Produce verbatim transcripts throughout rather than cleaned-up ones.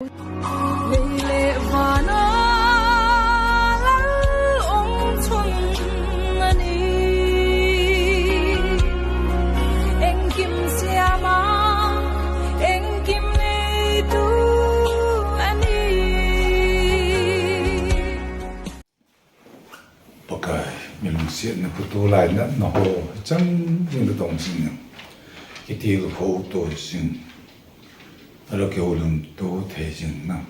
Lei le vana Lal um chung ani. Engkim siama, engkim neitu ani. Pakai, mi lungsetna phuto lainatna ho, chang jing le dong jing in. Kitilkhou to jing. Ahilou kilungto thei jing na.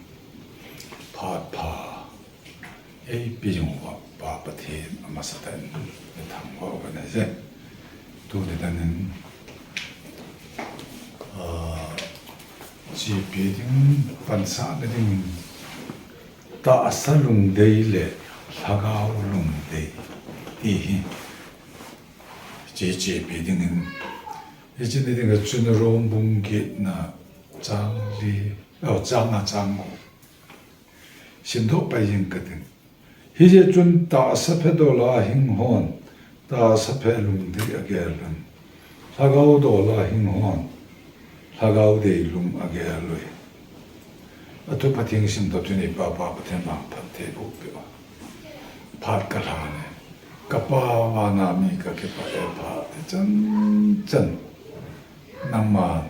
Phat pha. Eipe jing uva Pa Pathen amasatah in, ithangvah u ahi je. Tuni dan in, ah, chepi ding, pansahna ding in, tahsa lungdei le lhagao lungdei ti hi. Hiche chepi ding in, hiche ni ding a chun Rom bung getna chang li, oh, chang nga chang ko. Simdoh pai jing kate. Hijeh chun tahsa phe dol a hing hon, tahsa phe lungdei agel un. Lhagao dol a hing hon, lhagao dei lung agel uvin. Athu Pathen simdoh tuni Pa, Pa Pathen vangphat thei boh peh o. Phat kalhan e. Ka Pa vana mi kakipah e, phat ichan chan. Nangma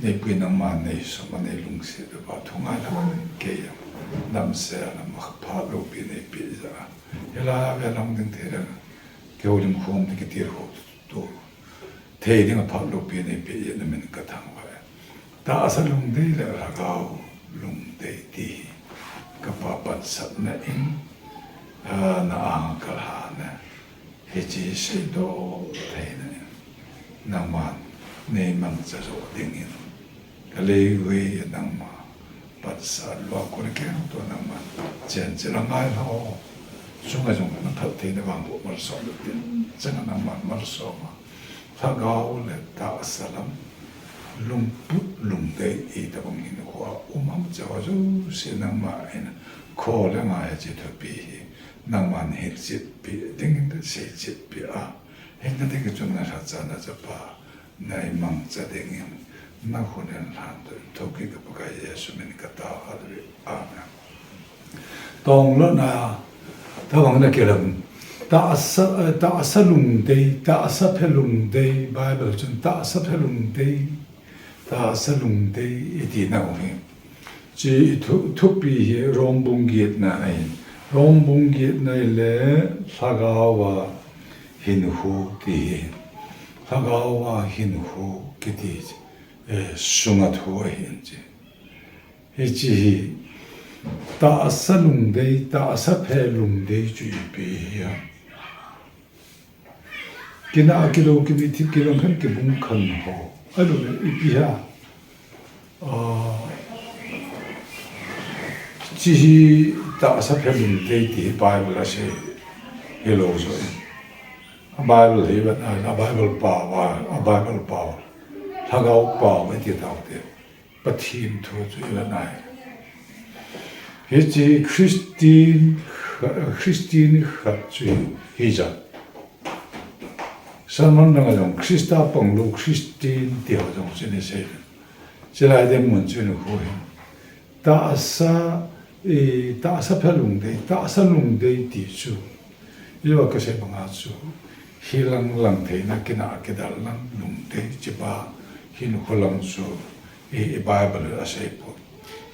neipui, nangma neisuma, neilungset uva thu ngailha kei a, damsel a phat loupi neipeh jeh a, hilai a vel hung ding thei ding, kihoulim khom ding, kitilkhou to thei ding a phat loupi neipeh jeh a namin kathangvah e. Tahsa lungdei le lhagao lungdei ti hi ka Pa pansatna in, ah, na anga kalhan e. Hiche seidoh theina in, nangman neimangcha joh ding in, ka leivui a nangma pansah lua, kol keng to nangman chenchil a ngailha o. Chunga jong naphal theina vang bou malsom lou tin, chang a nangman malsom a, lhagao le tahsa lam, lungput lungdei itobang hinkho a um ham, hiche ho jouse nangma in kho le ngai a hiche thupi hi nangman hilchetpi ding in seichilpi a, hinna ding chun nalhacha nachapa neimangcha ding in, nakhut in lhan toh in, thokit ka Pakai Jesu min in kataohat uve. Amen. Tong lona, tobang na kilam. Tahsa, eh, tahsa lungdei, tahsa phe lungdei, Bible chun tahsa phe lungdei, tahsa lungdei iti nau hi. Hiche thu, thupi hi Rom bung getna ahi. Rom bung getna le lhagao a hinkho ti hi. Lhagao a hinkho kiti, eh, sunga thu ahi hiche. Hiche hi tahsa lungdei, tahsa phe lungdei chu ipi ham. Kinah kilou, kivih thip, kilang khan, kibung khan ho. Ahilou le ipi ham. Ah, hiche hi tahsa phe lungdei ti hi Bible a asei hilou joh in. A Bible hi vet a, a Bible pao a, a Bible pao, lhagao pao iti taute. Pathen thu chu ivet nai. Hiche Christian, Christian khat chu hi, hijat. Sermon dang a jong Christa panglou Christian ti ho jong chu isei. Chulai ding mun chu nikho hin. Tahsa, eh, tahsa phe lungdei, tahsa lungdei ti chu. Ijou a kasei banga chu, hilang lang theina, kinah kidal lang lungdei, hiche pa hinkho lang chu, i, i Bible a asei poi.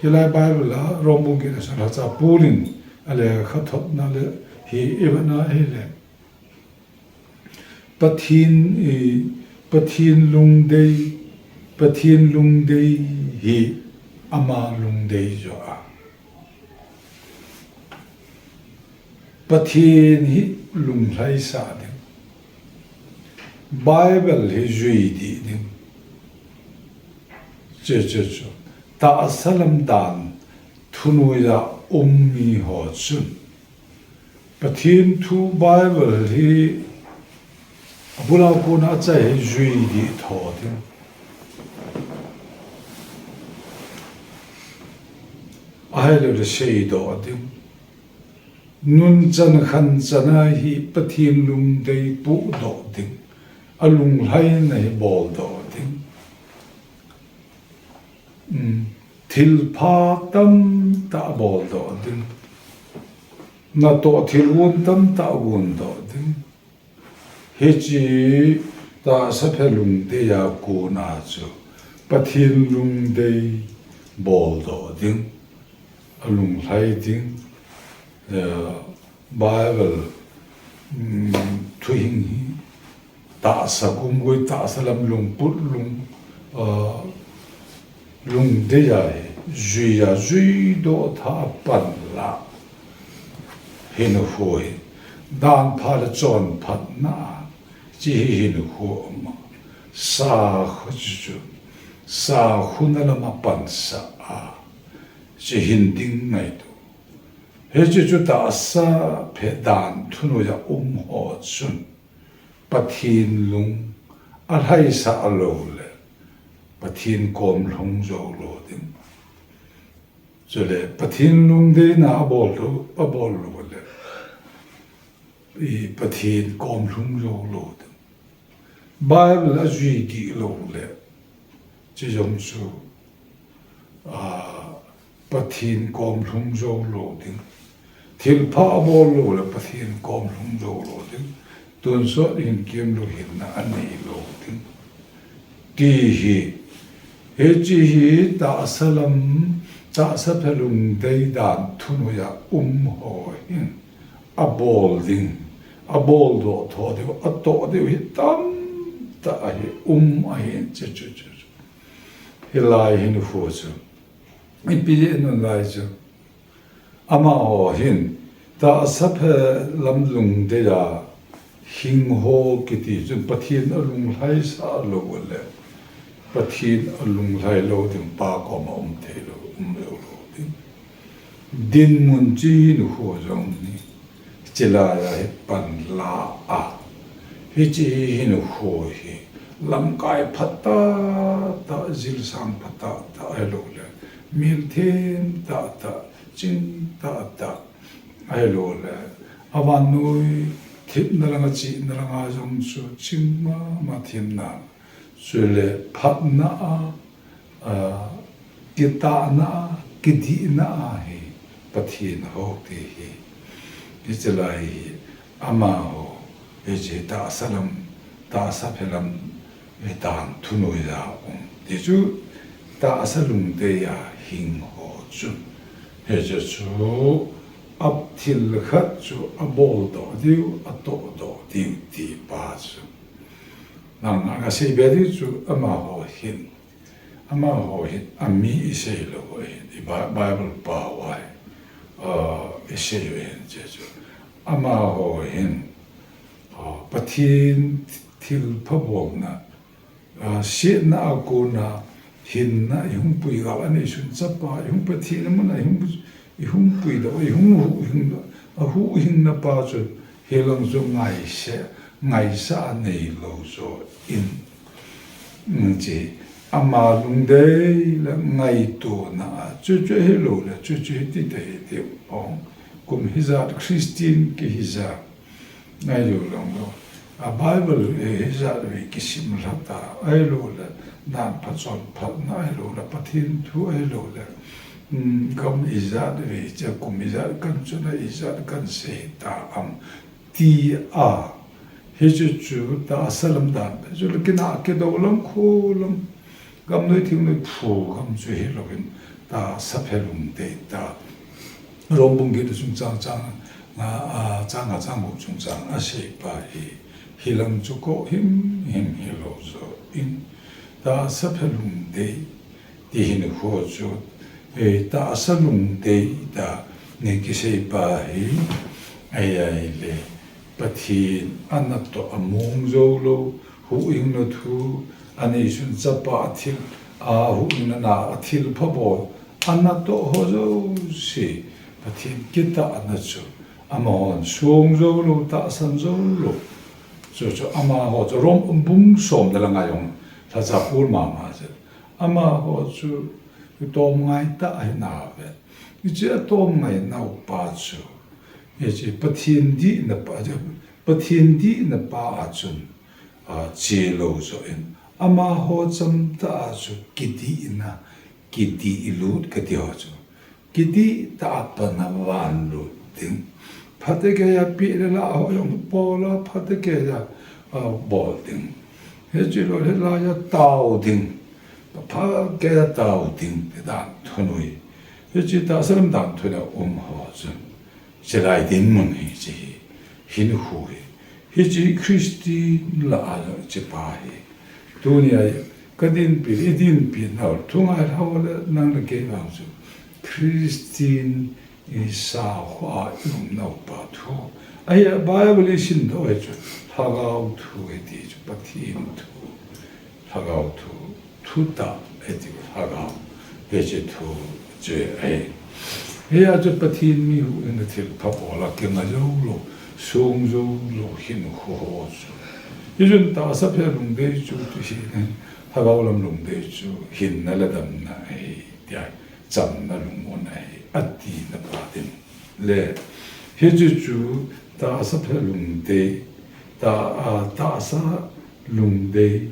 Hilai Bible a Rom bung getna chang lhacha Paul in alekhathotna le hi ivet na hile, Pathen, i, Pathen lungdei, Pathen lungdei hi ama lungdei joh a. Pathen hi lunglhaisah ding. Bible hi jui dih ding. Hiche chu, tahsa lam dan thunoiya um mi ho chun Pathen thu Bible hi abul a kona achai hi jui dih tho ding. Ahilou le seidoh ding. Nunchan khanchan a hi Pathen lungdei pohdoh ding. Alunglhaina hi boldoh ding. Um, thilpha tamtah boldoh ding, natoh thil gon tamtah gondoh ding. Hiche tahsa phe lungdei a kona chu Pathen lungdei boldoh ding, alunglhai ding, eh, Bible, um, thuhing hi tahsa kumgui, tahsa lam lungput lung, ah, lungdei a hi, jui a, juidoh tha a panla hinkho hi, dan pha le chonphatna, hiche hi hinkho ama, sakhu chu chu, sakhu na lam a pansah a, hiche hin ding ngaito. Hiche chu tahsa phe dan thunoiya um ho chun Pathen lung alhaisah lou le Pathen kom lhung jou lou ding. Chule Pathen lungdeina abol lou, abol lou le, i Pathen kom lhung jou lou ding. Bible ajui dih lou le, hiche jong chu, ah, Pathen kom lhung jou lou ding. Thilpha abol lou le Pathen kom lhung jou lou ding. Tonsot hin kemlou hinna anei lou ding. Ti hi, hiche hi tahsa lam, tahsa phe lungdei dan thunoiya um ho hin abol ding, aboldoh tho diu, atoh diu hi tamtah ahi, um ahi, chu, chu, chu, chu. Hilai hinkho chu ipi jeh in um lai chu, amaho hin tahsa phe lam lungdei a hing ho kiti chun Pathen alunglhaisah lou le, Pathen alunglhai lou ding pa koma um thei lou, um lou lou ding. Dinmun chu hinkho jong hi, hiche laiya hi panla a, hiche hi hinkho hi lamkai phatah tah, jilsang phatah tah ahilou le, mil them tah tah, ching tah tah ahilou le, avannoi themna langa, chihna langa jong chu ching mama themna, chule phatna a, a, kitahna a, kidihna a hi Pathen hou ti hi, hiche lai hi amaho, hiche tahsa lam, tahsa phe lam, hi dan thunoiya um. Ti chu tahsa lungdei a hing ho chun, hiche chu athil khat chu aboldoh diu, atohdoh diu ti pa chu. Nang, nang asei be diu chu amaho hin, amaho hin ami isei lou ahin, i Bi-, Bible pao a hi, ah, isei u ahin hiche chu. Amaho hin, ah, Pathen thilpha bolna, ah, setna a kona hinna ihung pui gal a neisun chapa, ihung Pathen a mun a ihung, ihung puidoh, ihung huhhingdoh, ahuhhingna pa chu hilang chu ngaise, ngaisah a neilou joh in, hiche ama lungdei le ngaitona a, chuchu hilou le, chuchu hiti te hiti ong, kum hijat, Christian kihijat, ngailou lang lou. A Bible, eh, hijat vei kisim lhata, ahilou le, dan pha chonphatna ahilou le, Pathen thu ahilou le, um, gam ijat vei, hiche kum ijat kan chuna ijat kan sei ta am, ti a, hichu chu tahsa lam dan, chule kinah kidou lam, kho lam, gamnoi thingnoi phu gam chu hilouvin, tahsa phe lungdei ta. Rom bung get chungchang chang, a, a, chang nga chang gup chungchang asei pa hi, hilang chu koh himhim hilou joh in, tahsa phe lungdei ti hinkho chu, eh, tahsa lungdei ta ni kisei pa hi, ai, ai le, Pathen anatoh among jou lou, huhhingna thu, aneisun chapa athil, a huhhingna na athilpha bol, anatoh ho jouse, Pathen kitahna chu, amahon song jou lou, tahsan jou lou. Chu, chu amaho chu Rom bung som na langa jong lhacha pul mama chu. Amaho chu tomngai tah ahi nauve. Hiche atomngai nau pa chu, hiche Pathen dihna pa, Pathen dihna pa a chun, a, che lou joh in, amaho cham tah a chu kidihna, kidih lut kati ho chu. Kidih tah a pat a van lut ding. Phatecha a peh le lah ho jong bol a, phatecha a, ah, bol ding. Hiche lou hilai a tao ding. Phatecha a tao ding, ti dan thunoi. Hiche tahsa lam dan thunoi a um ho chu. Chilai dinmun hi, hiche hi, hinkho hi. Hiche Christian lah a jong hiche pa hi. Tunia ka dinpi, i dinpi nau, thungai lhau le nang le kei vang chu. Christian i sakhua i um nau pa thu. Ahi a Bible i sim doh hi chu. Lhagao thu hi ti chu Pathen thu. Lhagao thu, thutah, eti lhagao, hiche thu chu ahi. Hia chu Pathen mi huhhingna thilpha bol a kinga jou lou, song jou lou, hinkho ho chu. Hichun tahsa phe lungdei chu, tu hi, lhagao lam lungdei chu, hinna le damna ahi, tia, chamna lungmonna ahi, atina pa ding. Le, hiche chu, tahsa phe lungdei, ta, a, tahsa lungdei,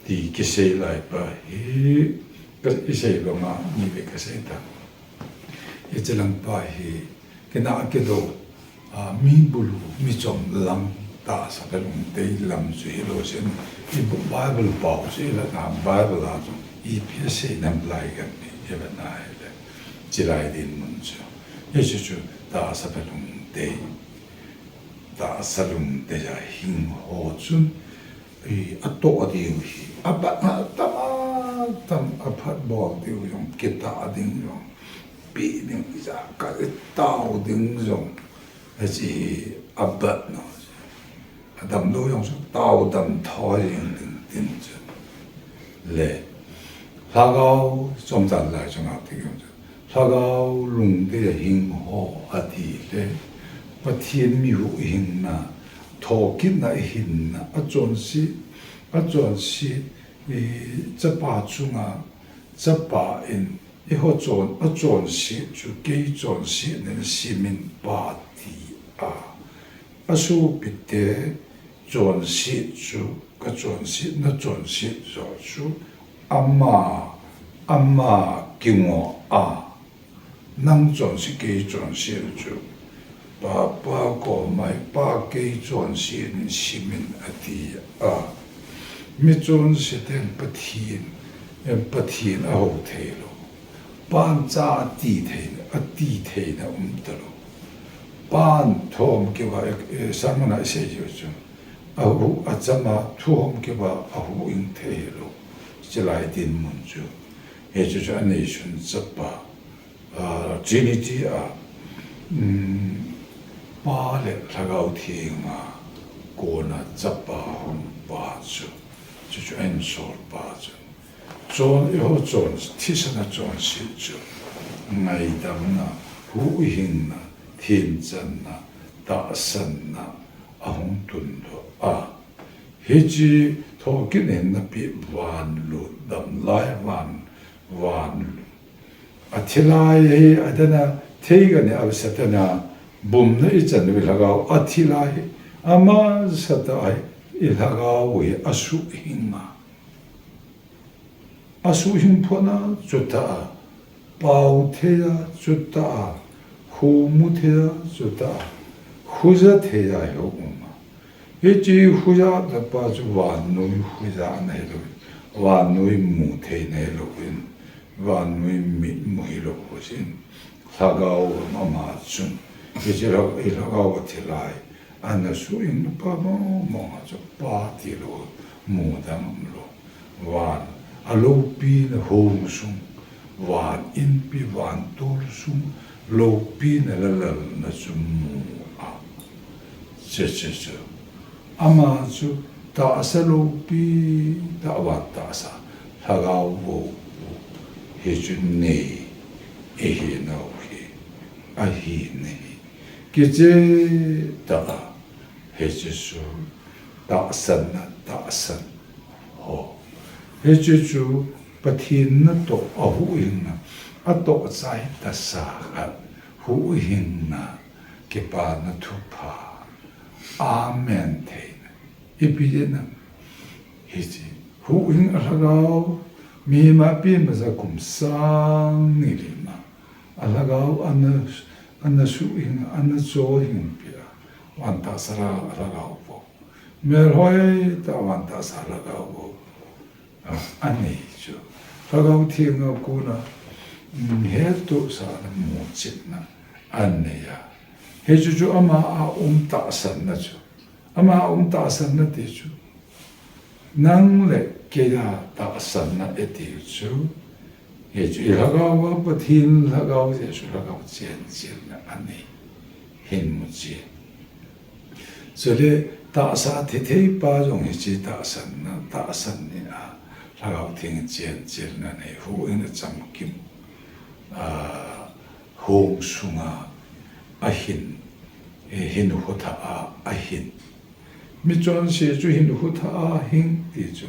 ti kisei lai pa hi, ka, i sei banga, ni ve ka sei ta. Hiche lang pa hi, kina kido, a, mi bulu, mi chom lang, tahsa phe lungdei lam chu hilou sen, i bu Bible pao chu i la na, Bible a chu, ipi asei nam lai kan ni, i la na hile, chilai dinmun chu. Hiche chu, tahsa phe lungdei, tahsa lungdei a hing ho chun, i, atoh diu hi, abatna tam a tam, aphat bol diu jong, kitah ding jong, peh ding, ijakai tao ding jong, hiche hi abatna. Adamlou jong chu tao dam thoi jeng ding tin chu. Le, lhagao, chomchan lai chunga ti jong chu. Lhagao lungdei a hing ho ati le, Pathen mi huhhingna, thokitna, hinna, achonset, achonset, i, chapa chunga, chapa in, eiho chon, achonset chu, kei chonset nin simin pa ti a. Asopite chonset chu, ka chonset, na chonset jo chu, ama, ama kingoh a. Nang chonset kei chonset chu, pa, pa koma hi, pa kei chonset nin simin ati a. Mi chonset ten Pathen, em, Pathen aho thei lou. Pan cha ati thei, ati theina um talou. Pan thom kiva, e, e, sermon a i sei jo chu. Ahu, achama thom kiva, ahuhhing thei lou. Chilai dinmun chu. Hiche chu aneisun chapa. A, Trinity a, um, Pa le Lhagao Theng a kona Chapa hung pa chu, chu chu ahinsol pa chu. Chon, eiho chon, thisan a chonset chu, ngaidamna, huhhingna, thenchanna, tahsanna, ahung tundoh a. Hiche thokit hinna pi van lut dam lai van, van lut. Athi lai hi, adana thei kani a Satan a bumna i chan u i lhagao, athi lai hi, amasatah a i lhagao hi asuhhing a. Asuhhing phot a, chutah a, pao thei a, chutah a, humu thei a, chutah a, huja thei a hi um a. Hiche huja tah pa chu vannoi huja na hilou, vannoi mu thei na hilou in, vannoi mit mu hilou sin, lhagao ama chun, hiche lhag-, i lhagao athi lai, ana suhhing pa mong mong a chu pa tilou, mu dang umlou. Van, aloupina hung sung, van inpi, van tol sung, loupina le lalna chu mu a. Che, che, che. Ama chu tahsa loupi, tah van tahsa, lhagao vo, hichu nei, ihinau hi, ahina hi. Kiche tah a, hiche chu, tahsanna, tahsan ho. Hiche chu Pathen natoh a huhhingna, atoh chai tasa khat huhhingna, kipana thupha. Amen theina. Ipi dina. Hiche huhhing a lhagao, Mihem a pen maja kum sang ni li ma, a lhagao ana, ana suhhing, ana chohhing pia, van tahsa a lhagao bou. Melhoi tah van tahsa lhagao bou. A, anei chu. Lhagao Theng a kona, mm, hettohsahna muchetna anei a. Hichu chu ama a um tahsanna chu. Ama a um tahsanna ti chu. Nang le kei a tahsanna iti chu. Hichu i lhagao a Pathen lhagao Jesu lhagao chenchilna anei. Hin muchet. Chule tahsa thitheipa jong hiche tahsanna, tahsan ni a, Lhagao Theng chenchilna nei, huhhingna chamkim, a, hong sunga ahin, eh, hinkho thah a ahin. Mi chonse chu hinkho thah a hing ti chu.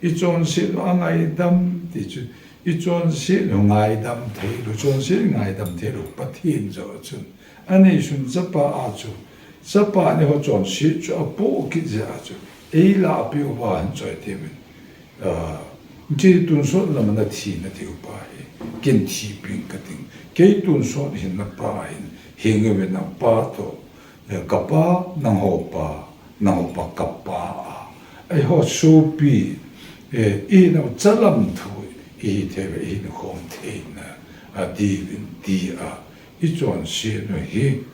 I chonse u angaidam ti chu. I chonse u ngaidam thei lou, chonse ngaidam thei lou, Pathen joh chun. Anei sun chapa a chu, chapa in eiho chonset chu apoh kit jeh a chu, eilah a apeh uva hin choi teuvin. Ah, hiche tonsot lam a nathi nathei upa hi, ken thi ping kating. Kei tonsot hinna pa hin, hing uvin napa toh, eh, kapa, nangho pa, nangho pa kapa a. Eiho sopi, eh, i nau chalam thu, i hi thei uve, i hin khom theina, a, diuvin ti a. I chonset u hi,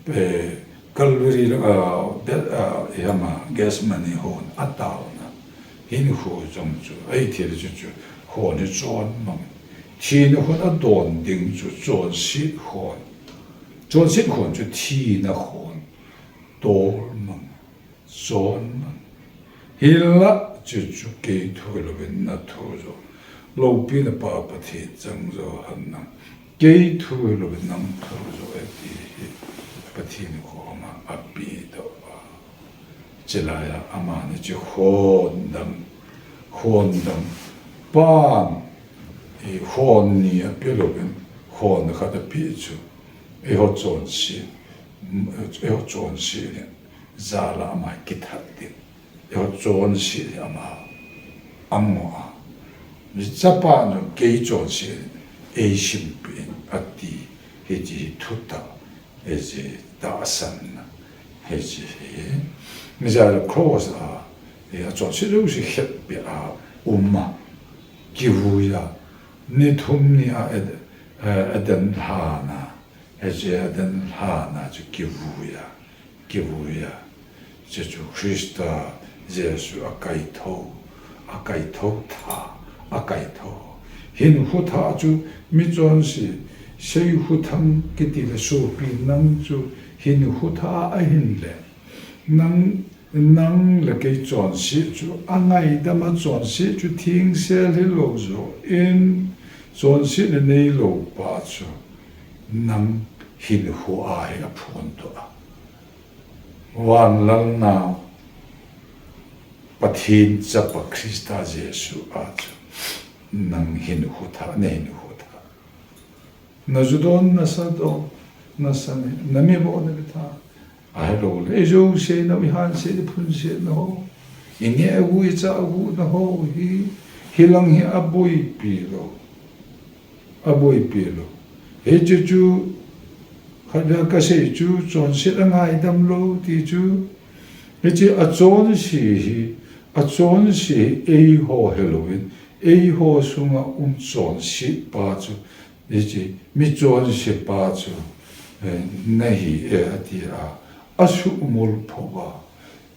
eh, Calvary, ah, Beth-, ah, i hama, Gethsemane hon ataona. Hinkho jong chu, ei thil chu chu, hon hi chon mang. Thina hon adon ding chu, chonset hon. Chonset hon chu, thina hon. Tol mang. Chon mang. Hinlah chu chu kei thu louvin na thu jo. Loupina pa Pathen chang jo hen nang. Kei thu louvin nang thu jo e ti hi Pathen khoma apedoh a. Chulai a amani chu hondam, hondam. Pan, i hon ni ape louvin, hon khat ape chu. Eiho chonset, eiho chonset ni. Jal a ama kithat ding. Eiho chonset hi ama, angoh a. Chapa in kei chonset hi eisimpeh in ati, hiche hi thutah, hiche tahsanna, hiche hi. Mijal cross a, eh, achonset jouse khetpeh a um a, kivui a, ni thum ni a, Ed-, eh, Eden lhan a, hiche Eden lhan a chu kivui a, kivui a. Hiche chu Christa Jesu akaithou, akaithou tha, akaithou. Hinkho thah chu mi chonse, Seikhothang kiti le sopi nang chu hinkho thah ahin le. Nang Nang le kei chonset chu, angaidam a chonset chu thengsel hilou joh in, chonset le neilou pa chu, nang hinkho a hi aphondoh a. Vanlalna Pathen Chapa Christa Jesu a chu, nang hinkho thah, na hinkho thah. Na ju don, na sa don, na sa ne, na mi mo, na mi tha. Ahilou le, i jou sei na, i han sei, i phun sei na ho. I neh a gu, i chah a gu na ho hi, hilang hi aboipi lou. Aboipi lou. Hiche chu, khatvei a kasei chu, chonset angaidam lou ti chu. Hiche achonse hi, achonse hi eiho hilouvin, eiho sunga um chonset pa chu, hiche mi chonse pa chu, eh, nahi e ati a, asuhmil pho a.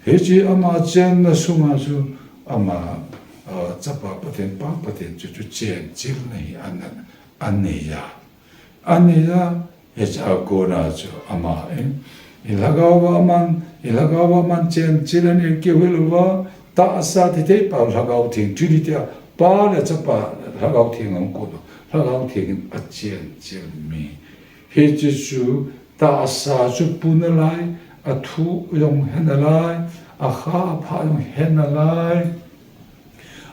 Hiche ama chenna sunga chu ama, ah, Chapa Pathen, Pa Pathen chu, chu chenchilna hi ana, anei a. Anei a, hiche a kona chu ama in, i lhagao a aman, i lhagao a aman chenchil ahin kihil uva, tahsa thitheipa Lhagao Theng, Trinity a, Pa le Chapa Lhagao Theng ahung kon u, Lhagao Theng in achenchil mi. Hiche chu tahsa chu pun nalai, athu jong he nalai, akha apha jong he nalai.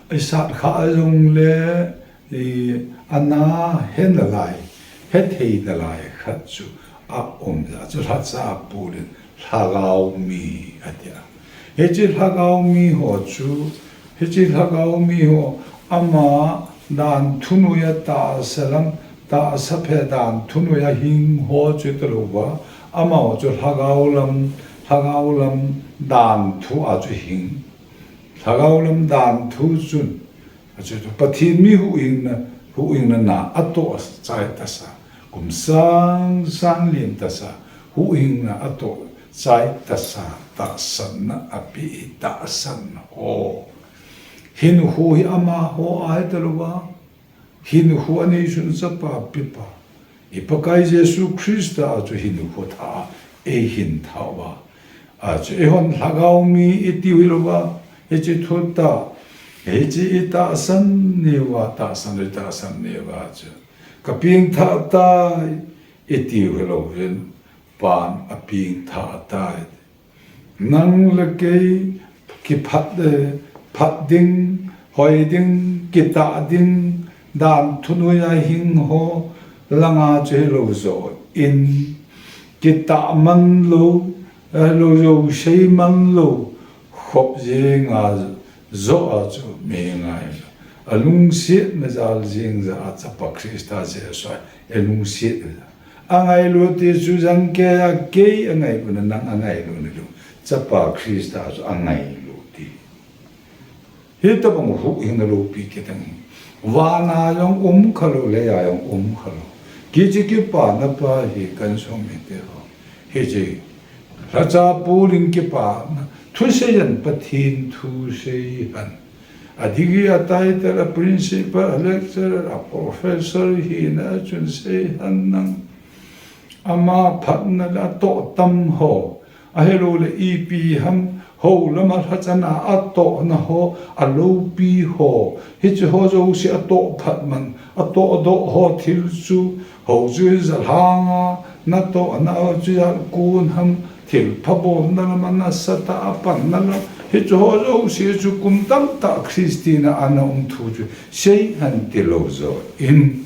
I sat kha jong le, i, ana he nalai, hethei nalai khat chu aum jeh a chu lhacha a pulin lhagao mi ati a. Hiche lhagao mi ho chu, hiche lhagao mi ho ama Dan thu noiya tahsa lam, tahsa phe dan thu noiya hing ho chu talou va. Amaho chu lhagao lam, lhagao lam dan thu a chu hing. Lhagao lam dan thu chun, a chu Pathen mi huhhingna, huhhingna na atoh chai tasa. Kum sang sang len tasa. Huhhingna atoh chai tasa. Tahsanna ape tahsan ho. Hinkho hi amaho a hi talou va. Hinkho anei sun Chapa pepa. I Pakai Jesu Christa a chu hinkho tha a eihin tha uva. A chu eihon lhagao mi itiu hilou va. Hiche thutah. Hiche itahsan neiuva, tahsan itahsan neiuva chu. Kapeng tha tai itiu hilouvin. Pan apeng tha tai. Nang le kei kiphat, eh, phat ding, hoi ding, kitah ding, dan thu noiya hing ho, langa chu hilou joh in, kitah man lou, eh, lou jou sei man lou, khop jenga joh a chu mi ngai. Alungsetna jal jeng jeh a Chapa Christa Jesu a, alungset. Angailut ti chu jangkeiya kei angailutna nang angailutna lou. Chapa Christa chu angailut ti. Hitabang huhhingna loupi kit ahi. Vana jong um khalou, leiya jong um khalou. Kichi kipana pa hi kansung mite ho. Hiche. Lhacha pulin kipana. Thusei hen Pathen thusei hen. A degree, a title, a principal, a lecturer, a professor hina chun sei hen lang. Ama phatna le atoh tam ho. Ahilou le ipi ham ho lama lhachana atohna ho, aloupi ho. Hiche ho jouse atoh phat man, atoh doh ho thil chu, ho chu jalhanga, natohna ho chu jal kun ham, thil phabolna lama nasatah a panna lam. Hiche ho jouse chu kum tamtah Christian a ana um thu chu, sei hen tilou joh in.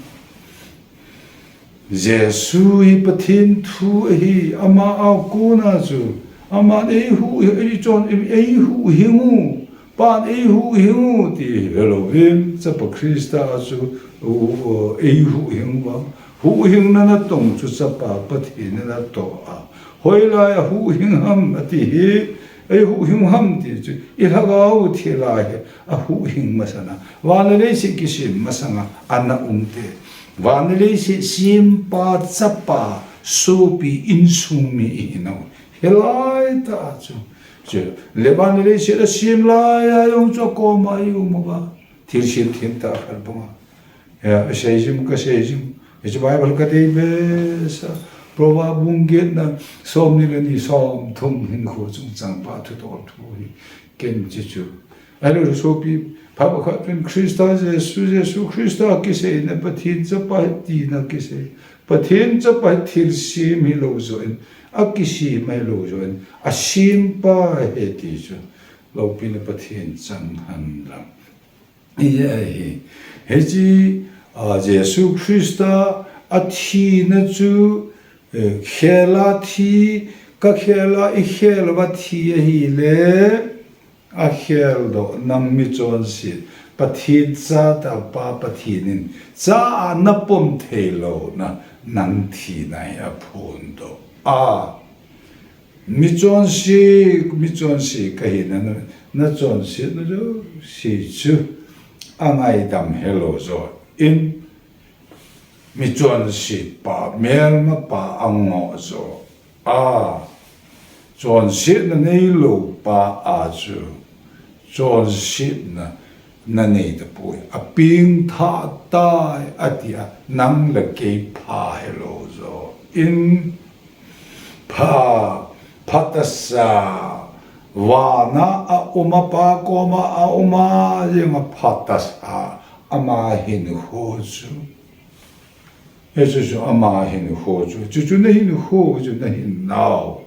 Jesu hi Pathen thu ahi, ama a kona chu, aman eihuh, eichon, eihuhhing u, pan eihuhhing u, ti hilouvin, Chapa Christa chu, u, u, eihuhhing uva, huhhingna natong chu Chapa Pathen in atoh a. Hoilai a huhhing ham ati hi, eihuhhing ham ti chu, ilhagao thil a hi, ahuhhing masanga, van le leiset kisem masanga, ana um te. Van le leiset sempa, chapa, sopi, insung mi ihi nau. Hilai tah chu. Chu, le van le leiset asem laiya jong chu akoma i um uva. Thilsem themtah khat banga. Ya, asei jing, kasei jing. Hiche Bible kadei behseh a. Proverb bung getna, somni le ni, somthum hinkho chungchang pa thutol thu hi. Ken hiche chu. Ahilou le sopi, phat khat chun Christa Jesu, Jesu Christa kiseina, Pathen Chapa tina kisei. Pathen Chapa thilsem hilou joh in, akisem hilou joh in, asempa ahi ti chu. Loupina Pathen chang hen lang. Hiche ahi. Hiche, a, Jesu Christa athina chu, eh, khel a thi, kakhel a ikhel uva thi ahile, akheldoh nang michonset, Pathen chatah pa Pathen in cha a napom theilouna, nang thina hi aphondoh a. Michonse, michonse kahina, na, nachonsetna jouse chu angaidam helou joh in, michonse pa, melma pa angoh joh a, chonsetna neilou pa a chu, chonsetna nanei tapoi, apeng tha tai, ati a, nang le kei pha helou joh in, pha, phatasa, vana auma pa koma auma, jeng a phatasa, ama hinkho chu. Hiche chu ama hinkho chu, chuchu nahinkho chu nahin nau.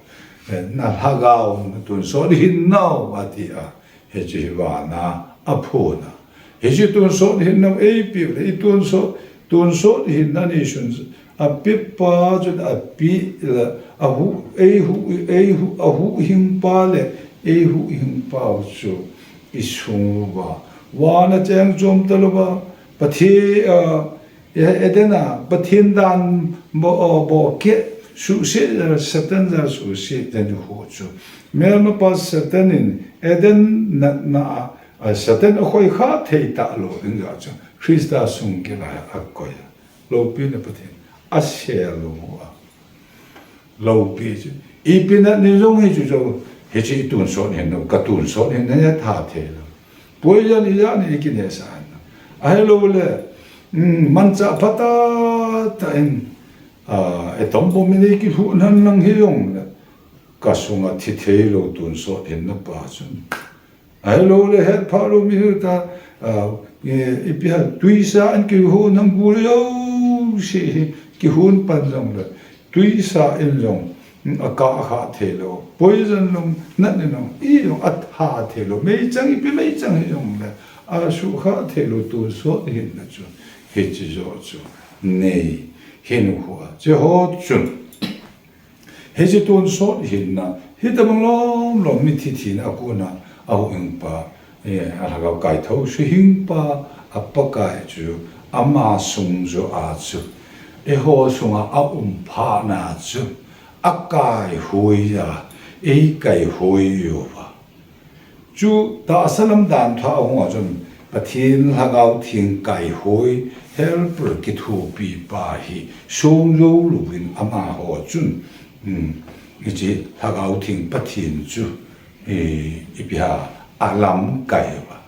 Eh, nalhagao natonsot hin nau, ati a. Hiche hi vana aphona. Hiche tonsot hin nau eipe le, itonsot, tonsot hinna neisun, apepa chun ape le, ahuh, eihuh, eihuh, ahuhhing pa le, eihuhhing pau chu isung uva. Vana cheng chom talouva, Pathen, ah, Eden a Pathen dan bo, bo keh suhset, Satan jal suhset dan ho chu. Melmapa Satan in Eden natna a, ah, Satan akhoi kha thei talou ding jal chu Christa sung kila a koi a. Loupina Pathen asel lou a. Loupi chu. Ipi natna jong hi chu chu, hiche i tonsot hinna, ka tonsot hinna hi tha thei lou. Poison ijat hi kineh sah na. Ahilouleh, um, manchah phatah tah in, ah, atom bomb in eikilhuh nang lang hijongleh, ka sunga thi thei lou tonsot hinna pa chu. Ahilouleh hetphah lou mi hita, ah, i, ipi ham, twisa in kihon nang gul jouse hi, kihon pan jongleh, twisa in jong, mm, akah kha thei lou, poison lou, natna lou, ijong atha thei lou, meichang, ipi meichang hijongleh, asuhkhah thei lou tonsot hinna chu, hiche joh chu, nei, hinkho a, hiche ho chun. Hiche tonsot hinna, hitobang lom lom mithi thina a kona, a huhhingpa, eh, a lhagao kaithou suhhingpa, a Pakai chu, ama sung joh a chu, eiho sunga aum phatna chu, akaihoi a, eikaihoi uva. Chu tahsa lam danthu a hung a chun Pathen Lhagao Theng kaihoi helper kithopi pa hi song jou louvin amaho chun, um, hiche Lhagao Theng Pathen chu, eh, ipi ham alamkai uva.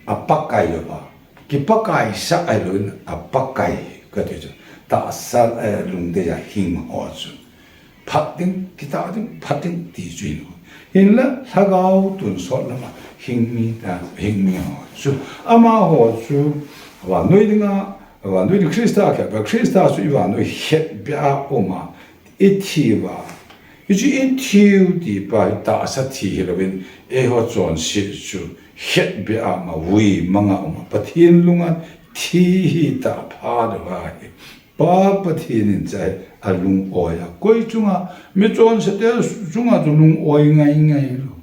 A Pakai uva. Kipakaisah ahilouvin a Pakai kati chu. Tahsa, eh, lungdei a hing ho chu. Phat ding, kitah ding, phat ding ti chu hin. Hinla, lhagao tonsot lama hing mi ta, hing mi ho chu. Amaho chu, vannoi dinga, vannoi ding Christa khet, Christa chu i vannoi khet beh a um a, i thi uva. Hichu i thiu ti pa hi tahsa thi hilouvin, eiho chonset chu, khet beh a um a, vui manga um a, Pathen lunghan thi hi tah phat uva hi. Pa Pathen in chai alung-oi a. Koi chunga, mi chonse te chunga chu lung-oi ngai ngai lou.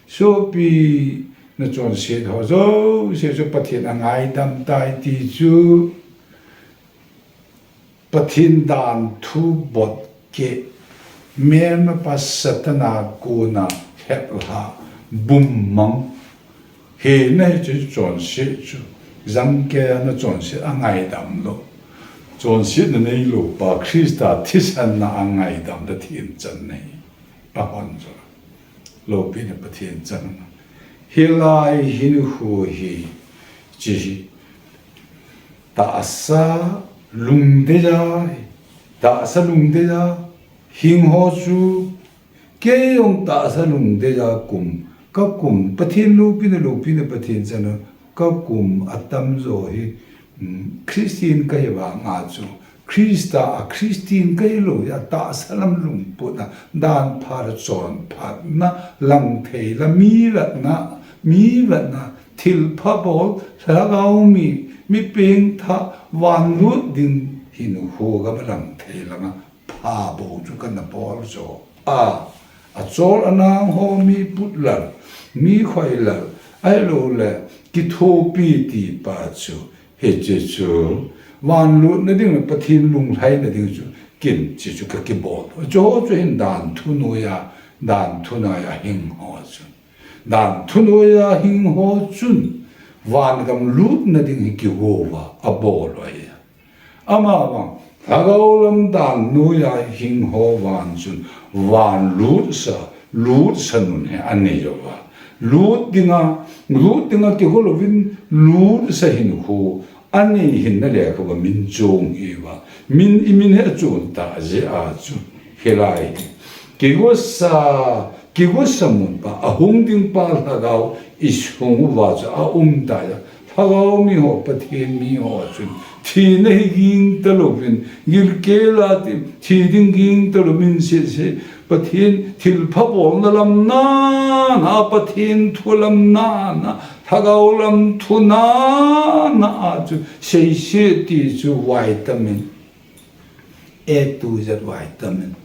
Sopi na chonset ho jouse chu Pathen angaidam tai ti chu Pathen danthu bot keh, melmapa Satan a kona hetlha, bum mang, Hina hiche chonset chu, jangkei a na chonset angaidam lou. Chonsetna neilou pa Christa thisan na angaidam da thim chan nei. Ahon jo. Loupina Pathen chang. Hilai hinkho hi, hiche hi. Tahsa lungdei a, tahsa lungdei a, hing ho chu, Kei jong tahsa lungdei a kum, ka kum, Pathen loupina, loupina Pathen chana, ka kum atam jo hi, um, Christian kahi vang a chu, Christa a Christian kahi lou a tahsa lam lungput a, dan phat a chonphatna, lang thei la mi latna, mi latna, thilpha bol, lhagao mi, mi pengthah, van lut ding hinkho gam a lang thei lang a, Pha bou chu kana bol jo a, achol anang ho mi put lal, mi khoi lal, ahilouleh kithopi ti pa chu, hiche chu, van lutna ding le Pathen lunglhaina ding chu, kin chi chu ka kibol. Chuho chu hin dan thu noiya, dan thu noiya hing ho chu. Dan thu noiya hing ho chun, van gam lutna ding hi kigo uva, abol u ahi. Amavang, lhagao lam dan noiya hing ho vang chun, van lutsa, lutsa nun hi anei uva. Lut dinga, lut dinga kigo louvin lutsa hinkho anei hinna lekha uva min chong hi uva. Min i min hi achon tah jeh a chu hilai hi. Kigosa, kigosa mun pa, ahung ding pa lhagao i sung uva chu aum tai a. Lhagao mi ho, Pathen mi ho chun, thina hi ging talouvin, gilkel a ti, thi ding ging talouvin sese, Pathen thilpha bolna lam nana, Pathen thu lam nana, lhagao lam thu nana a chu, sese ti chu vitamin, A to Z vitamin.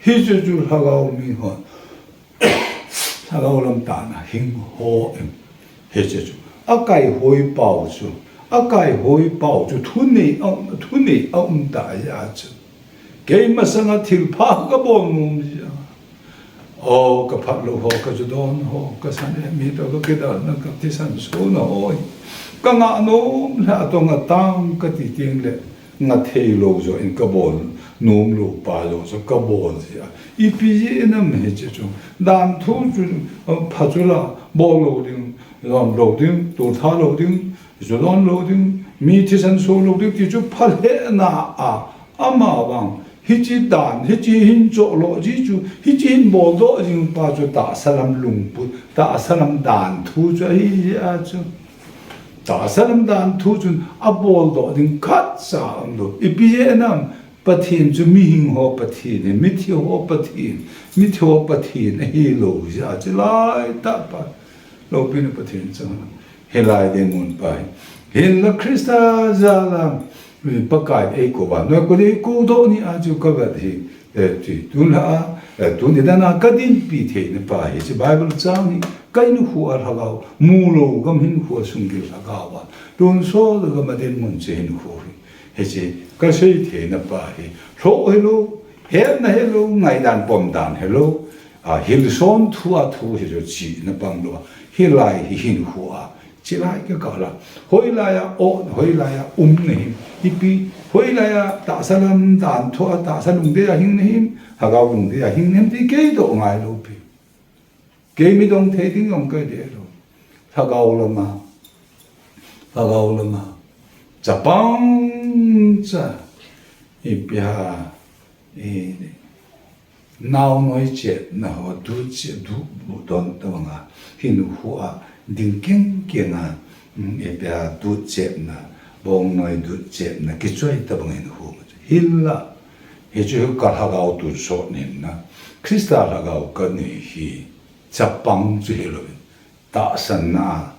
Hiche chu lhagao mi ho. Lhagao lam tana hing ho in. Hiche chu. Akaihoi pau chu. a kaihoi pau chu thunei a um, thunei a um ta a chu. Kei masanga thilpha ka bol nom ji a. O, ka phat lou ho, ka ju don ho, ka san e mi to ka kidal na ka thisan so na ho. Ka ngah nom le a tong a tang ka ti ting le ngah thei lou jo in ka bol nom lou pa jo so ka bol ji a. Ipi ji inam he che chu. Dan thu chu, eh, pha chu la bol lou ding, lom lou ding, tu tha lou ding, ju don lou ding, mi thisan so lou ding ti chu pha le na a. Ama vang, hichi dan, hichi hin cho lo ji chu, hichi hin bol do jing pa chu tahsa lam lungput, tahsa lam dan thu chu ahi ji a chu. Tahsa lam dan thu chun a bol do ding khat cha um do. Ipi je nam, Pathen chu mihing ho Pathen, mithi ho Pathen, mithi ho Pathen ahi lou ji a chu lai ta pa. Loupina Pathen chang. Hilai ding mun pa hi. Hinla Christa jal a, Pakai ei kou va. Noi kou dei kou do ni a chu ka vet hi. Eh, ti tun la a, eh, tun ni dan a ka dinpi thei na pa hi. Chu Bible chang hi. Ka hinkho a lhagao. Mu lou gam hinkho a sunggil lhagao a. Tun so gam a dinmun chu hinkho hi. Hiche ka sei thei na pa hi. Lhoh hilou, hetna hilou, ngaidan pomdan hilou. A, hilson thu a thu hi chu chi na pang lou. Hilai hi hinkho a. Chilai ka kala. Hoilai a o, hoilai a um na him. Ipi, hoilai a tahsa lam dan thu a tahsa lungdei a hing na him. Lhagao lungdei a hing na him ti kei doh ngai lou pi. Kei midong thei ding jong ka dei lou. Lhagao lama. Lhagao lama. Chapang cha. Ipi ha. I, naonoi chepna ho, dut chep, dut bu don ta banga. Hinkho a, ding keng keng a. Mm, ipi ha, dut chepna. Bongnoi dut chepna. Kichoi ta banga hinkho. Hinla. Hichu ka lhagao tonsot nin na. Christa lhagao ka nei hi. Chapang chu hilou in. Tahsan na,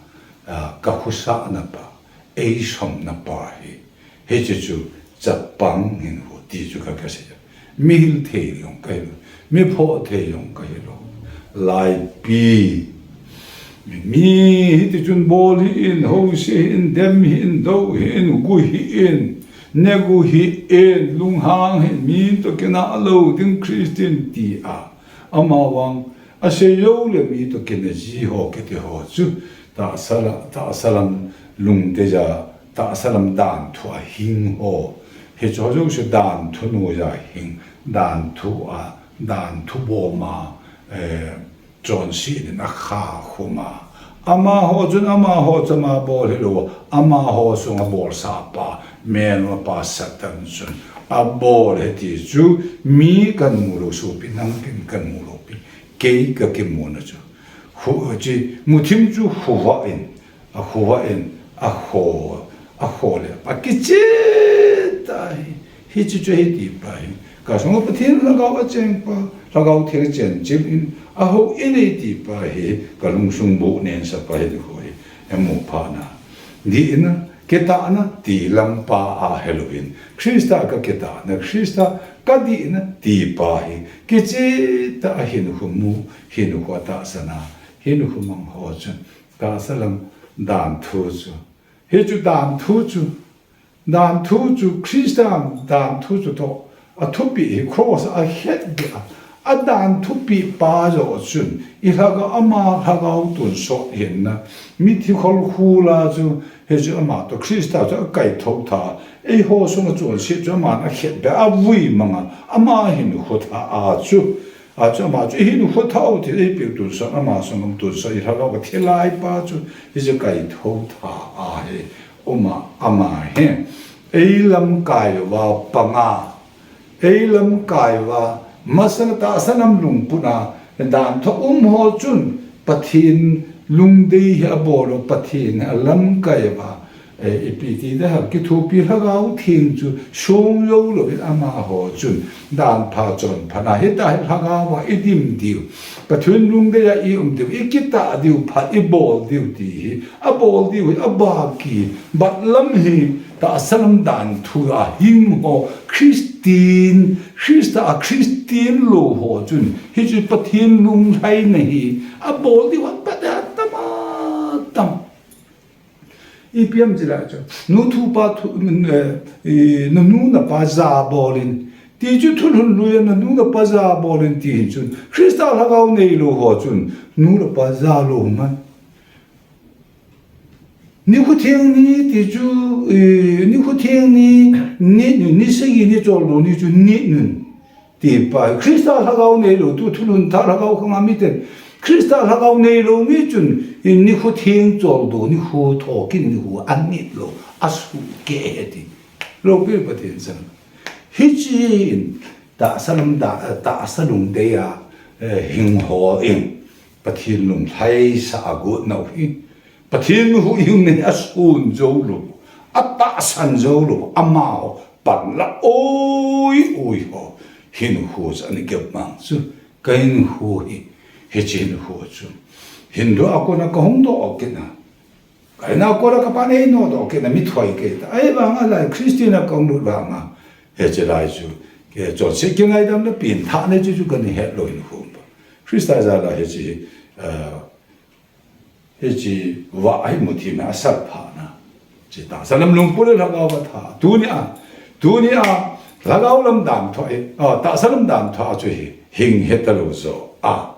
ah, ka khosah na pa. Ei som na pa hi. Hiche chu chapang hinkho ti chu ka ka sei. Mi hil thei jong ka hilou. Mi phoh thei jong ka hilou. Laipi. Mi hiti chun bol hih in, housi hih in, dem hih in, do hih in, gu hih in, negu hih in, lunghang hih in, mi to kinah lou ding Christian ti a. Ama vang, a sei jou le mi to kinah ji ho kiti ho chu, tahsa la, tahsa lam lungdei ja, tahsa lam dan thu a hing ho. Hiche ho jouse dan thu noiya hing, dan thu a, dan thu bom a, eh, chonset in a kha khum a. Amaho chun amaho chama bol hilou, amaho sunga bolsa pa, melma pa Satan chun a bol hi ti chu mi kan mu lou sopi, nang kei in kan mu lou pi, kei ka kimu na chu. Khu chi, muthim chu khovah in, a khovah in, a kho, a kho le, a kiche ta hi, hiche chu hiti pa hi. Ka sunga Pathen lhagao a cheng pa, lhagao theng chen chim in, a hou in ei ti pa hi, ka lungsung bu nen sa pa hi ti ho hi, emu pha na. Di ina, kitah na, ti lam pa a hilou in. Christa ka kitah na, Christa ka di na, ti pa hi. Kiche ta a hinkho mu, hinkho tahsan a, hinkho mang ho chun. Tahsa lam dan thu chu. Hichu dan thu chu. Dan thu chu Christa dan thu chu toh. A thupi hi cross a het dia. A dan thupi pa jo chun. I lhagao ama lhagao tonsot hin na. Mithi khol khula chu. Hichu ama toh Christa chu a kai tho tha. Eiho sunga chonset chu aman a het dia. A vui manga. Ama hinkho tha a chu. A chu ama chu, i hinkho tha u ti, ei pil tonsot, ama sung um tonsot, i lhagao ka thilai pa chu, hiche kai tho tha a hi, um a, ama hi. Ei lamkai uva panga, ei lamkai uva, masanga tahsa lam lungput a, dan thu um ho chun, Pathen lungdei hi a bol u, Pathen hi a lamkai uva, Eh, ipi ti da ha, kithopi lhagao theng chu sung jou lou in amaho chun dan pha chon pha na hita hi lhagao a i dim diu. Pathen lungdei a i um diu, i kitah diu, phat i bol diu ti hi. A bol diu hi, a baki, bat lam hi, tahsa lam dan thu a hing ho, Christian, Christa a Christian lou ho chun, hichu Pathen lunglhaina hi, a bol diu a pat a tam a tam. Ipi ham itile chu, nu thu pa thu, mm, eh, eh, nanu napa jabolin. Ti chu thulhun lui a nanu napa jabolin ti hin chun, Christa lhagao neilou ho chun, nu le pa jalou man. Nikho theng ni ti chu, eh, nikho theng ni, ni, ni, ni sagi ni choldo ni chu ni nun. Ti pa, Christa lhagao neilou, tu thulhun tha lhagao khang a miten. Christa lhagao neilou mi chun, eh, nikho theng choldo, nikho thokit nikho anit lou, asuh kei he ti. Lopi Pathen chang. Hichi in, tahsa lam da, tahsa lungdei a, eh, hing ho in. Pathen lunglhaisa a got nau hi. Pathen huhhingna hi asun jou lou, atahsan jou lou, amaho panla oi, oi ho. Hinkho chu ana gep mang chu, ka hinkho hi, hiche hinkho chu. Hindu a kona kahung doh kit na. Ka in a kona kapa nei no doh kit na, mi thoi kei ta. Ahivanga lai Christian a kahung lut vanga. Hiche lai chu. Kei chonset kingaidam le pengthah nei chu chu kana het lou hinkho pa. Christa jal a hiche, eh, Hiche vah hi muthim a salphana. Hiche tahsa lam lungput le lhagao a tha. Tunia, tunia, lhagao lam danthu hi, ah, tahsa lam danthu chu hi, hing heta lou jo. Ah.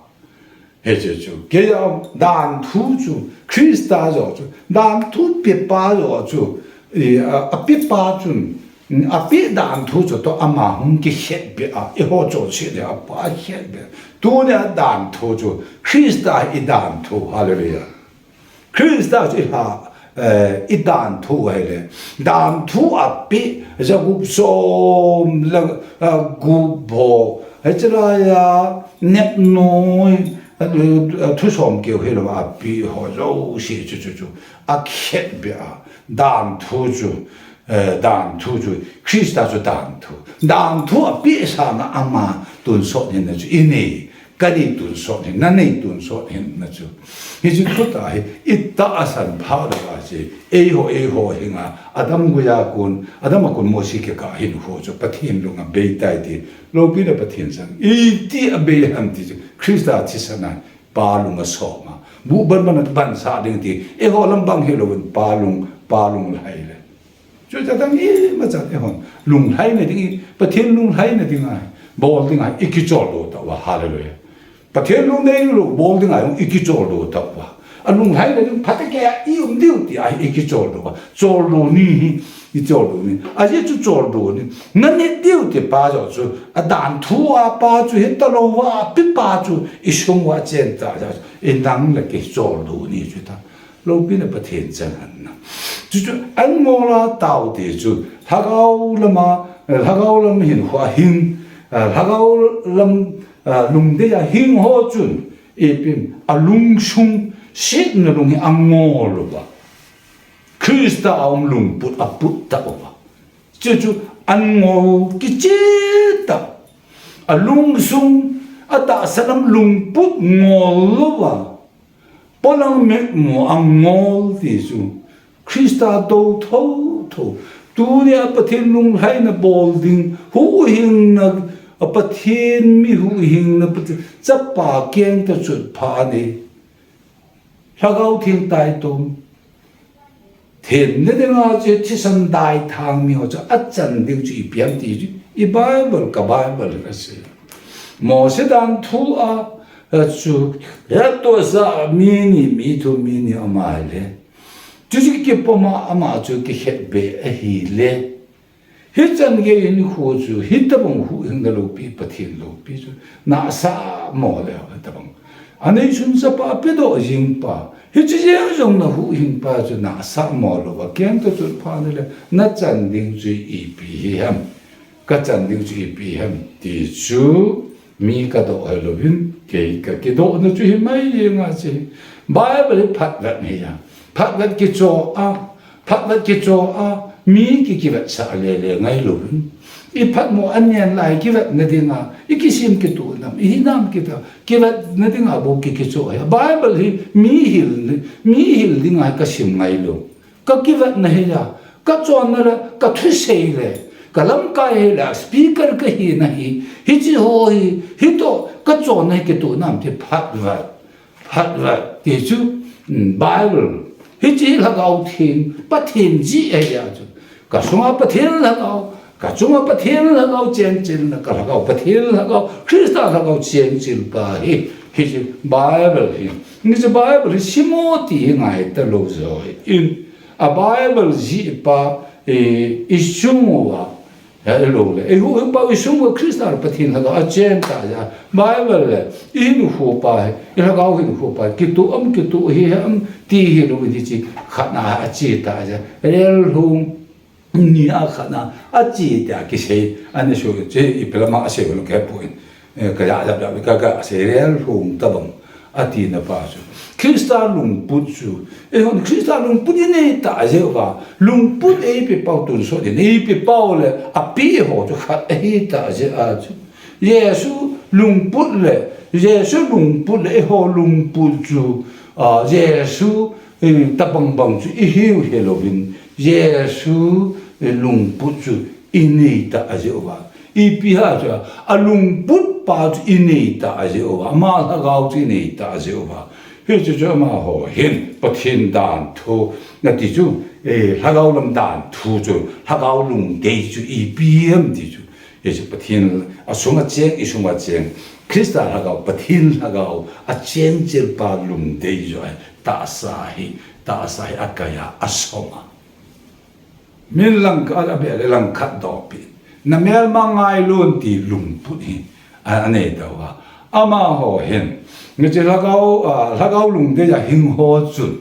Hiche chu, kei a danthu chu, Christa jo chu, danthu pepa jo chu, i, a, apepa chun, Apeh danthu chu toh ama hung kikhetbeh a, eiho chonset le apa khetbeh. Tunia danthu chu Christa hi idanthu, hallelujah. Christa chu ilha, eh, idanthu ahile. Danthu apeh, jagup som le, eh, gup bou. Hiche laiya, nep noi, eh, eh, thu som keu hilou apeh ho jouse chu chu chu. Akhetbeh a, danthu chu. Eh, danthu chu, Christa chu danthu. Danthu apeh sanga ama tonsot hinna chu inei, kanei tonsot hin, nanei tonsot hinna chu. Hiche thutah hi, itahsan phat lou a chu, eiho, eiho hinga, Adam guiya kon, Adam a kon Mosi kikah hinkho chu, Pathen lung abeitai ti, loupina Pathen chang, iti abei ham ti chu, Christa thisan a, Pa lung asoma. Buh banban a bansah ding ti, eiho lam bang hilouvin, Pa lung, Pa lunglhai le. Chuti tah dang imacha eihon lunglhaina ding, Pathen lunglhaina dinga, bol dinga ikicholdo tauva, hallelujah. Pathen lung neilou bol dinga ikicholdo tauva. Alunglhaina ding phatecha ium diu tia ikicholdo uva. Choldo ni hi, icholdo ni. Ajeh chu choldo ni. Nanit diu ti pa jo chu, adanthu a pa chu hita louva, apepa chu isung uva chen ta jo chu, inang le kicholdo ni chuti tah. Loupina Pathen chang henlang. Chuchu angol a tao ti chu, lhagao lama, lhagao lam hinkho a hing, lhagao lam, lungdei a hing ho chun, ipin, alungsung, setna lung hi angol uva. Christa a um lungput aput tauva. Chuchu angol kicheh tah. Alungsung, atahsa lam lungput ngol louva. Polang mitmu angol ti chu Christa tou thotho. Tunia Pathen lunglhaina bol ding, huhhingna, a Pathen mi huhhingna, Pathen chapa kengta chutpha nei. Lhagao Theng taitom. Themna dinga chu thisan daithang mi ho chu achan ding chu ipi ham ti chu, i Bible, ka Bible asei. Mosi danthu a, a chu, hettohsah mi ni, mi thum mi ni aum ahile. Chuchu kipom a ama chu kikhetbeh ahile. Hichan gei hinkho chu, hitabang huhhingna loupi, Pathen loupi chu, nahsah mo le, hitabang. Anei sun chapa pedoh jing pa, hiche jeng jong na huhhing pa chu, nahsah mo louva, kengta chutpha nei le, nachan ding chu ipi hi ham, kachan ding chu ipi ham, ti chu, Mi kadoh hel louvin, kei kakidohna chu himai jeng ahi. Bible hi phatvet ahi a. Phatvet kichoh a, phatvet kichoh a, mi ki, kivetsah lele ngai louvin. I phatmo anen lai kivetna dinga, i kisem kitoh nam, i hinam kitoh, kivetna dinga bou ki, kichoh ahi. Bible hi mi hil, mi hil dinga kasem ngai lou. Ka kivetna hi a, ka chonna le, ka thusei le, ka lamkai hi le, speaker ka hina hi, hiche ho hi, hitoh ka chonna hi kitoh nam ti phatvet, phatvet ti chu, um, Bible, Hiche Lhagao Theng, Pathen jeh ahi a chu. Ka sunga Pathen Lhagao, ka chunga Pathen Lhagao chengchilna, ka Lhagao Pathen Lhagao, Christa Lhagao chengchil pa hi, hiche Bible hi. Hiche Bible hi simmo ti hi ngai talou jeh in. A Bible jih pa, eh, i chung uva, Hello le. Eiho, eiho pa, i sung uva Christa le Pathen Lhagao a cheng ta ja. Bible le, i hinkho pa hi, i Lhagao hinkho pa, kitoh am, kitoh hi ham, ti hilou in hiche khat na a che ta ja. Rel lhung ni a khat na a che ta kisei, ana sui, che i pela ma a sei lou kei poi. Eh, ka ja, ja, ja, ka, ka, sei rel lhung tabang, ati na pa chu. Christa lungput chu. Eihon Christa lungput i nei ta jeh uva. Lungput eipe pau tun so din. Eipe pau le, api ho chu khat ahi ta jeh a chu. Jesu lungput le, Jesu lungput le, eiho lungput chu. Ah, Jesu, eh, tabang bang chu i hiu hilou in. Jesu, eh, lungput chu i nei ta jeh uva. Ipi ham chu, a lungput pa chu i nei ta jeh uva, ama Lhagao chu i nei ta jeh uva. Hichu chu amaho hin, Pathen dan thu, nati chu, eh, Lhagao lam dan thu chu, Lhagao lungdei chu ipi ham ti chu. Hichu Pathen a sunga cheng, i sunga cheng. Christa Lhagao, Pathen Lhagao, a chengchil pa lungdei chu ahi, tahsa hi, tahsa hi a kai a, a som a. Min lang khat a beh le lang khat doh pi. Na melma ngailun ti lungput hi a, a nei tauva. Amaho hin. Hiche Lhagao, ah, Lhagao lungdei a hing ho chun.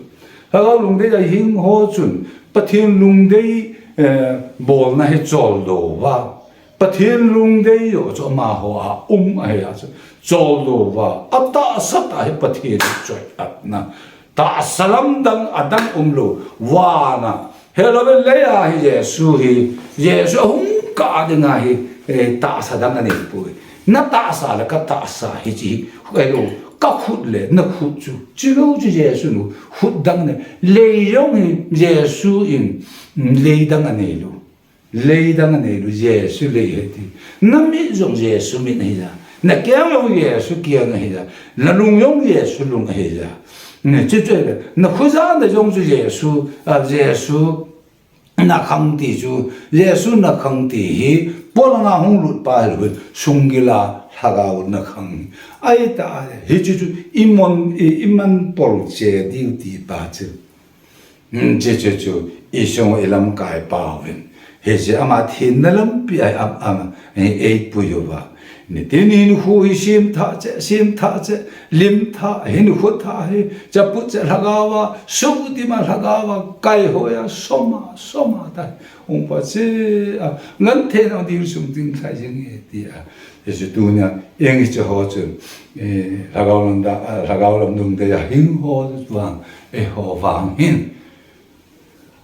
Lhagao lungdei a hing ho chun. Pathen lungdei, eh, bolna hi choldo uva. Pathen lungdei joh chu amaho a um ahi a chu. Choldo uva. A tahsa tah hi Pathen choi-atna. Tahsa lamdang adang umlou, vana. Hilou vin lei a hi Jesu hi, Jesu ahung kah ding a hi, eh, tahsa dang anei poi. Na tahsa le ka tahsa hiche hi, helou, ka khut le na khut chu. Chilou chu Jesu lou, khut dang anei. Lei jong hi Jesu in, mm, lei dang anei lou. Lei dang anei lou, Jesu lei ahi ti. Na mit jong Jesu mit ahi ja. Na keng jong Jesu keng ahi ja. Na lung jong Jesu lung ahi ja. Hiche chu le, na khojana jong chu Jesu, a, Jesu nakhang ti chu, Jesu nakhang ti hi, polanga hung lut pa hilou, sunggil a Lhagao nakhang. Ahi ta, hiche chu, i mon, i, i man pol che diu ti pa chu. Hmm, hiche chu, chu, i sung i lamkai pa uvin. Hiche ama thenna lampi a, am, am, ei, ei pui uva. Nitin hinkho hi sem tha che, sem tha che, lim tha, hinkho tha hi, chaput che Lhagao a, suhdim a Lhagao a, kaihoi a, som a, som a ta. Hung pa che a, ngan thei nau ding sung ding khai jing e ti a. Hiche tunia, eng hiche ho chu, eh, Lhagao lam da, ah, Lhagao lam lungdei a hing ho vang, eiho vang hin.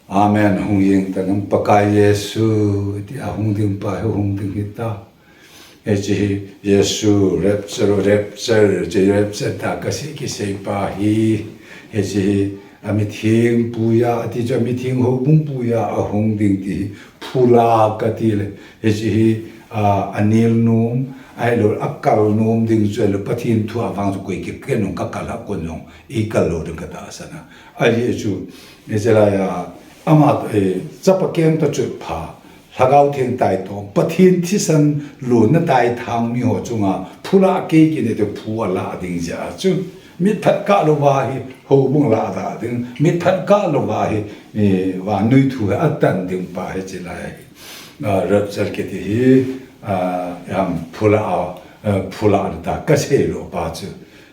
Amen. Hung jing ta nam Pakai Jesu, ti a hung ding pa hi hung ding hita. Hiche hi Jesu rapture, rapture, hiche rapture tah kasei, kisei pa hi. Hiche hi a mitheng puiya, ati chu a mitheng houbung puiya a hung ding ti hi. Phula kati le, hiche hi, a, anel nom, ahilou, akal nom ding chu ahilou, Pathen thu a vang chu koi kikhen nung kakal a kon jong, eikal lou ding katahsan a. Ahi chu, hiche lai a, ama, eh, chapa keng toh chutpha, Lhagao Theng taitong, Pathen thisan lonna taithang mi ho chunga, phula kei kine te phu ala ding jeh a chu. Mitphat kah louva hi, houbung lah da ding. Mitphat kah louva hi, eh, vannoi thu hi atan ding pa hiche lai hi. Ah, rapture kiti hi, ah, ham phula, ah, phula ta kasei lou pa chu.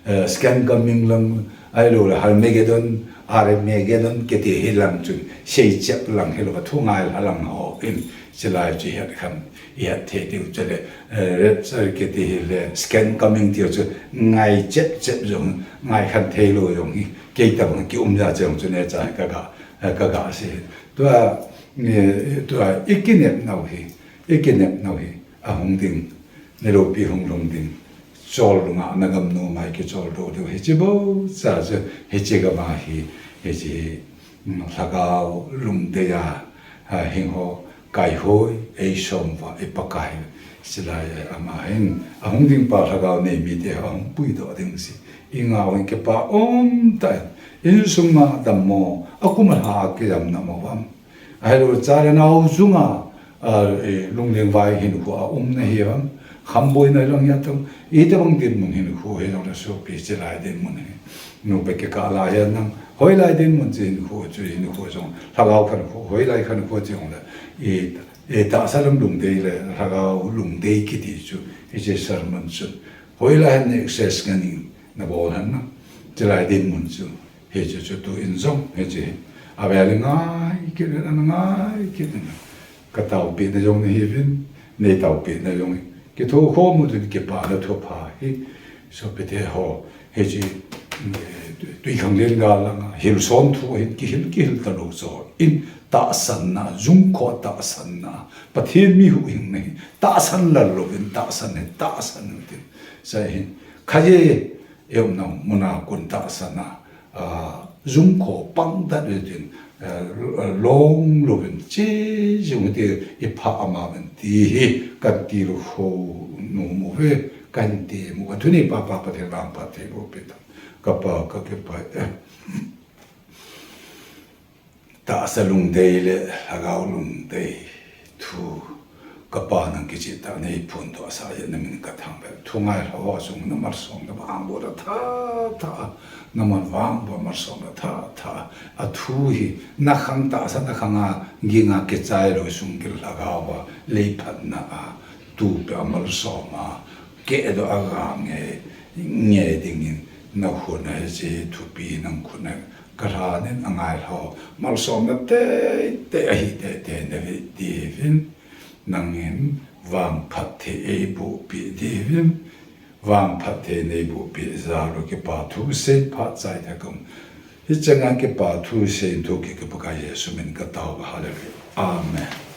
Eh, second coming lang, ahilou le Harmagedon, Armageddon kiti hi lang chu. Seichep lang hilou, thu ngai la lang ho in. Hiche lai chu het khan. I het thei diu chu le, eh, rapture kiti hi le, second coming tiu chu ngai chep chep jong, ngai khan thei lou jong hi, kei tabang kium ja jong chu neocha ka ga, eh, ka ga sei. Tua, eh, tua i kinep nau hi, i kinep nau hi, ahung ding, na loupi hung lhung ding, chol lunga na gam nom a kichol doh diu, hiche bou cha chu, hiche gam a hi, hiche hi, mm, Lhagao lungdei a, a, hing ho, kaihoi, ei som uva, i Pakai, Silai ama hin, ahung ding pa lhagao nei mite ahung puidoh ding si. Ingao hin kipa umtah in, insunga dammo, akum alha kijamna mo ham. Ahilou chale nao chunga, a, e, lungling vai hinkho a umna hi ham. Khamboina lang ya tong, itobang dinmun hinkho hijongle sopi chilai dinmun hi. Nupa kikah lai a nang, hoilai dinmun chi hinkho chu hinkho jong, lhagao khankho, hoilai khankho chi jongle, i, e, tahsa lungdei le, lhagao lungdei kiti chu, hiche sermon chu, hoilai hin access ngan in, nabol hen lang, chilai dinmun chu, hiche chu tu in jong, hiche hi, avel ngai kit in, angai kit in, ka taopeh na jong nahiuvin, nei taopeh na jong, kithokhom u tin kipana thupha hi, sopite ho, hiche, eh, tui khanglen gal langa, hilson thu hin, kihil, kihil talou chu, in tahsanna, jungkho tahsanna, Pathen mi huhhingna hi, tahsan lal louvin, tahsan hi, tahsan u tin, sa hin, khaje, eumna muna kon tahsan a, a, jungkho pang dat u tin, a, long louvin che jing u ti ipha ama uvin ti hi, kan tilkhou nom uve, kan ti mu, athuni pa pa Pathen vangphat thei boh peh ta, ka Pa ka kipa e. Tahsa lungdei le lhagao lungdei thu, ka Pa nang kicheh tah a nei phondoh sah jeh in na min ka thangvah e. Thu ngailhah ho sung na malsomna vangboh a tha tha, na min vangboh malsomna tha tha. Athu hi na khang tahsa na khang a ging a kichai lou sung gil lhagao a lei phatna a tu pe a malsom a kehdoh a ga nge, nge dingin na khut a hiche thupi nang khut a ka lhan in angailhah ho malsomna teitei ahi teitei na ve diuvin, nangin vangphat thei eiboh peh diuvin, vangphat thei neiboh peh jal u kipa thu sei phat chai tha kong. Hicheng a kipa thu sei in thu ki, ka Pakai Jesu min ka tao, hallelujah. Amen.